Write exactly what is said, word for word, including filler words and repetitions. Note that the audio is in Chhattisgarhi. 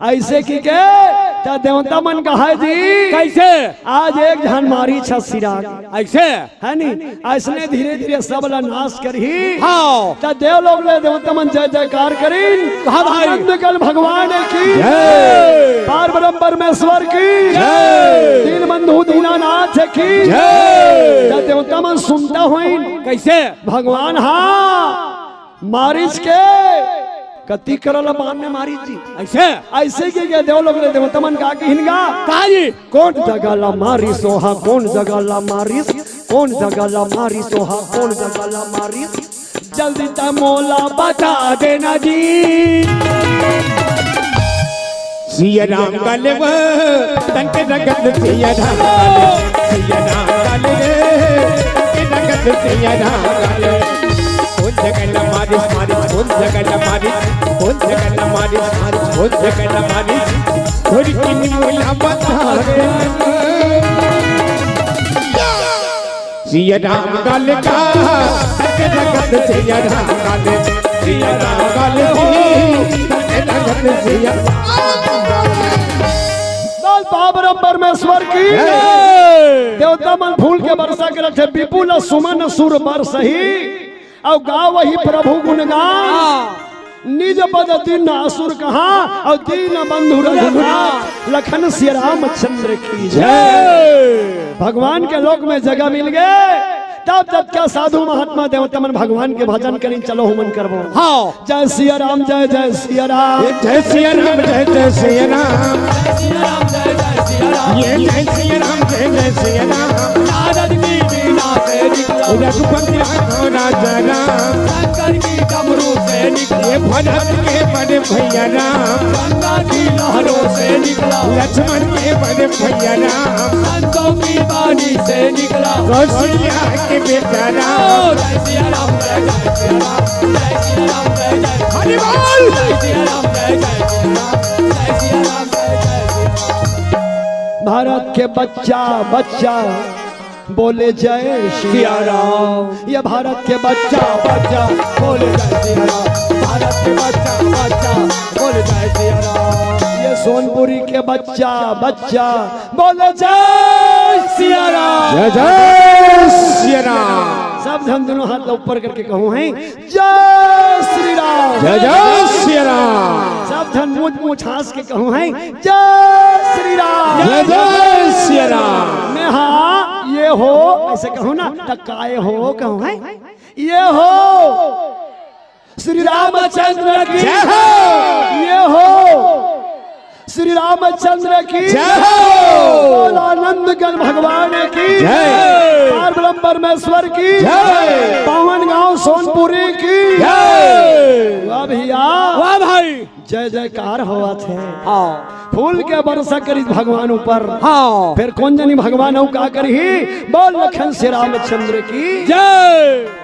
अइसे कहिके त देवता मन कहय जी। कइसे? आज एक झन मारिच ह सिरागे। अइसे? हे नी? अइसने धीरे-धीरे सब ला नास करही। हाँ। त देवलोक ले देवता मन जय जयकार करिन। हाँ भाई। आनंद कांड भगवान की। जय। पार ब्रह्म परमेश्वर की। जय। दीनबंधु दीनानाथ की। जय। त देवता मन सुनत होइन। कइसे? भगवान हा मारिच के कति करा ला बान में मारिच जी। अइसे? अइसे कहिके देवलोक ले देवता मन का कहिन गा? का जी? कोन जगह ला मारिस ओ हा, कोन जगह ला मारिस, कोन जगह ला मारिस ओ हा, कोन जगह ला मारिस? जल्दी त मोला बता देना जी। सिया राम का लेवा, तन के रगत सिया राम का लेवा, सिया राम का लेवा, तन के रगत सिया राम का लेवा। कोन जगह ला मारिस, मारिस, कोन जगह ला मारिस, कोन जगह ला मारिस, मारिस, कोन जगह ला मारिस, थोड़ी किन्नी मोला बता दे। सिया राम गल का, तक जगत सिया राम गल, सिया राम गल की, तक जगत सिया। बोल बाबरम परमेश्वर की। जय। देवता मन फूल के बरसा करथे, विपुल सुमन सुर बरसही, अउ गावही प्रभु गुणगान। निज पद दीन असुर कहा, अउ दीन बंधु रघुनाथ, लखन सिया रामचंद्र की जय। जय। भगवान के लोक में जगह मिल गे, तब जतका साधु महात्मा देवता मन भगवान के भजन करिन, चलो हमन करबो। हाँ। जय सिया राम, जय जय सिया राम। ये जय सिया राम, जय जय सिया राम। ये जय सिया राम, जय जय सिया राम। नारद की वीणा से निकला। रघुपति राघव राजा राम। शंकर की डमरू से निकला। ये भरत के बड़े भैया राम। गंगा की लहरों से निकला। लक्ष्मण के बड़े भैया राम। संतों की बाणी से निकला। कौशल्या के बेटा राम। जय सिया राम, जय जय सिया राम, जय सिया राम, जय जय। हरि बोल। जय सिया राम, जय जय सिया राम, जय सिया राम, जय जय सिया राम। भारत के बच्चा, बच्चा बोले जय सिया राम। ये भारत के बच्चा, बच्चा बोले जय सिया राम। भारत के बच्चा, बच्चा बोले जय सिया राम। ये सोनपुरी के बच्चा, बच्चा बोले जय सिया राम। जय जय सिया राम। सब झन दोनों हाथ ऊपर करके कहूं हैं, जय श्री राम। जय जय सिया राम। सब झन मुंह मुंह छास के कहूं हैं, जय श्री राम। जय जय सिया राम। मैं हाँ ये हो, अइसे कहूं ना, त काय हो कहूं हैं, ये हो श्री रामचंद्र की जय हो। ये हो श्री रामचंद्र की जय हो। बोल आनंद कांड भगवान की जय। पार ब्रह्म परमेश्वर की जय। पावन गांव सोनपुरी की जय। वाह भैया। वाह भाई। जय जयकार होवत हे। हाँ। फूल के बरसा करिस भगवान ऊपर। हाँ। फेर कोन जनी भगवान अउ का करही? बोल लखन सिया रामचंद्र की जय।